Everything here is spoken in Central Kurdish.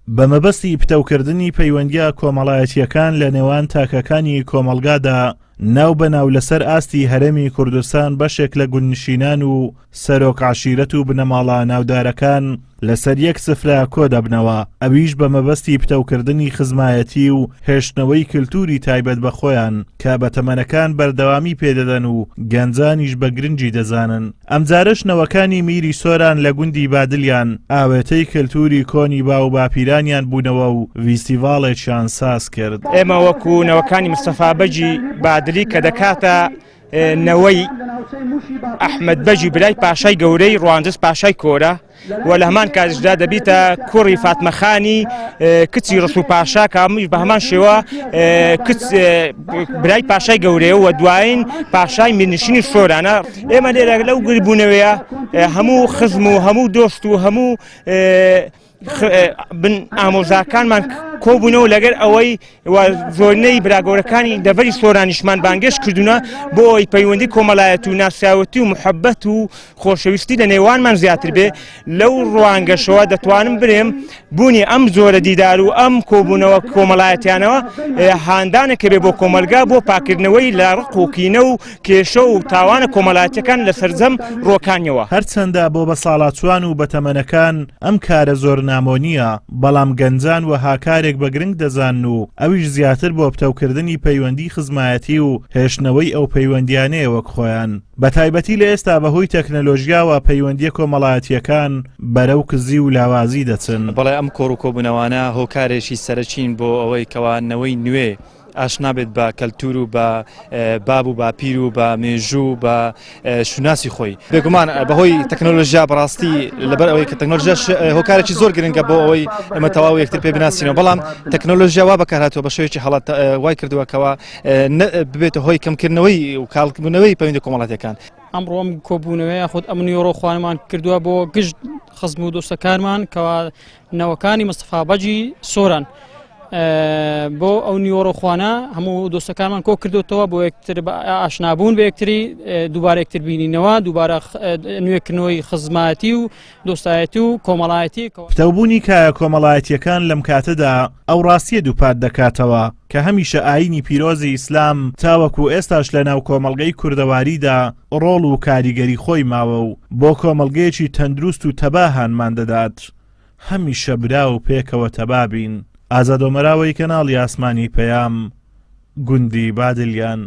بە مەبەستی پتەوکردنی پەیوەندییە کۆمەڵایەتییەکان لە نێوان تاکەکانی کۆمەڵگادا، ناو بە ناو لەسەر ئاستی هەرێمی کوردستان بەشێک لە گوندنشینان و سەرۆک عەشیرەت و بنەماڵە ناودارەکان لەسەر یەک سفرە کۆدەبنەوە، ئەویش بە مەبەستی پتەوکردنی خزمایەتی و هێشتنەوەی کلتوری تایبەت بە خۆیان کە بەتەمەنەکان بەردەوامی پێدەدەن و گەنجانیش بە گرنگی دەزانن. ئەمجارەش نەوەکانی میری سۆران لە گوندی بادلیان ئاوێتەی کەلتوری کۆنی باو باپیرانیان بوونەوە و ڤیستیڤاڵێکیان ساز کرد. ئێمە وەکو نەوەکانی مستەفا بەگی بادلی کە دەکاتە نەوەی ئەحمەد بەگی برای پاشای گەورەی ڕواندز پاشای کۆرە، و لە هەمان کاتیشدا دەبیتە کوڕی فاتمەخانی کچی ڕسو پاشا کە ئەمیش بە هەمان شێوە کچ برای پاشای گەورەیە و دوایین پاشای میرنشینی سۆرانە. ئێمە لێرە لەو گربوونەوەیە هەموو خزم و هەموو دۆست و هەموو بن ئامۆزاکانمان کۆبوونەوە لەگەر ئەوەی و زۆرینەی برا گەورەکانی دەڤەری سۆرانیشمان بانگێشت کردوونە بۆ ئەوەی پەیوەندی کۆمەڵایەتی و ناسیاوەتی و محەبەت و خۆشەویستی لە نێوانمان زیاتر بێ. لەو ڕوانگەشەوە دەتوانم برێم بوونی ئەم جۆرە دیدار و ئەم کۆبوونەوە کۆمەڵایەتیانەوە هاندانێکە بێ بۆ کۆمەلگا بۆ پاکردنەوەی لە ڕق و کینە و کێشە و تاوانە کۆمەڵایەتیەکان لە سەرجەم ڕووەکانیەوە. هەرچەندە بۆ بەساڵاچوان و بەتەمەنەکان ئەم کارە زۆر نامۆ نییە، بەڵام گەنجان وەها کارێک بە گرنگ دەزانن و ئەویش زیاتر بۆ پتەوکردنی پەیوەندی خزمایەتی و هێشتنەوەی ئەو پەیوەندیانەیە وەک خۆیان، بەتایبەتی لە ئێستا بەهۆی تەکنەلۆژیاوە پەیوەندیە کۆمەڵایەتیەکان بەرەو کزی و لاوازی دەچن. بەڵێ ئەم کۆڕ و کۆبوونەوانە هۆکارێکی سەرەکین بۆ ئەوەی کەوا نەوەی نوێ ئاشنا بێت بە کەلتور و بە باب و باپیر و بە مێژوو و بە شوناسی خۆی. بێگومان بەهۆی تەکنۆلۆژیا بەڕاستی لەبەر ئەوەی کە تەکنۆلۆژیا هۆکارێکی زۆر گرنگە بۆ ئەوەی ئێمە تەواو یەکتر پێ بناسینەوە، بەڵام تەکنۆلۆژیا وا بەکارهاتووە بە شێوەیەکی هەڵە وای کردووە کەوا ببێتە هۆی کەمکردنەوەی و کاڵبوونەوەی پەیوەندی کۆمەڵاتیەکان. ئەمڕۆ ئەم کۆبوونەوەیە یاخود ئەم نیوەڕۆخوانەمان کردووە بۆ گشت خزم و دۆستەکانمان کەوا نەوەکانی مستەفا بەگی سۆران بۆ ئەو نیوەڕۆخوانە هەموو دۆستەکانمان کۆ کردوتەوە بۆ یەکتر ئاشنابوون بە یەکتری دووبارە یەکتر بینینەوە دووبارە نوێکردنەوەی خزمایەتی و دۆستایەتی و کۆمەڵایەتی. پتەوبوونی کایە کۆمەڵایەتییەکان لەم کاتەدا ئەو ڕاستییە دووپات دەکاتەوە کە هەمیشە ئایینی پیرۆزی ئیسلام تاوەکو ئێستاش لەناو کۆمەڵگەی کوردەواریدا ڕۆڵ و کاریگەری خۆی ماوە و بۆ کۆمەڵگەیەکی تەندروست و تەبا هانمان دەدات هەمیشە برا و پێکەوە تەبا بین. ئازاد ئۆمەراوەی کەناڵی ئاسمانی پەیام، گوندی بادلیان.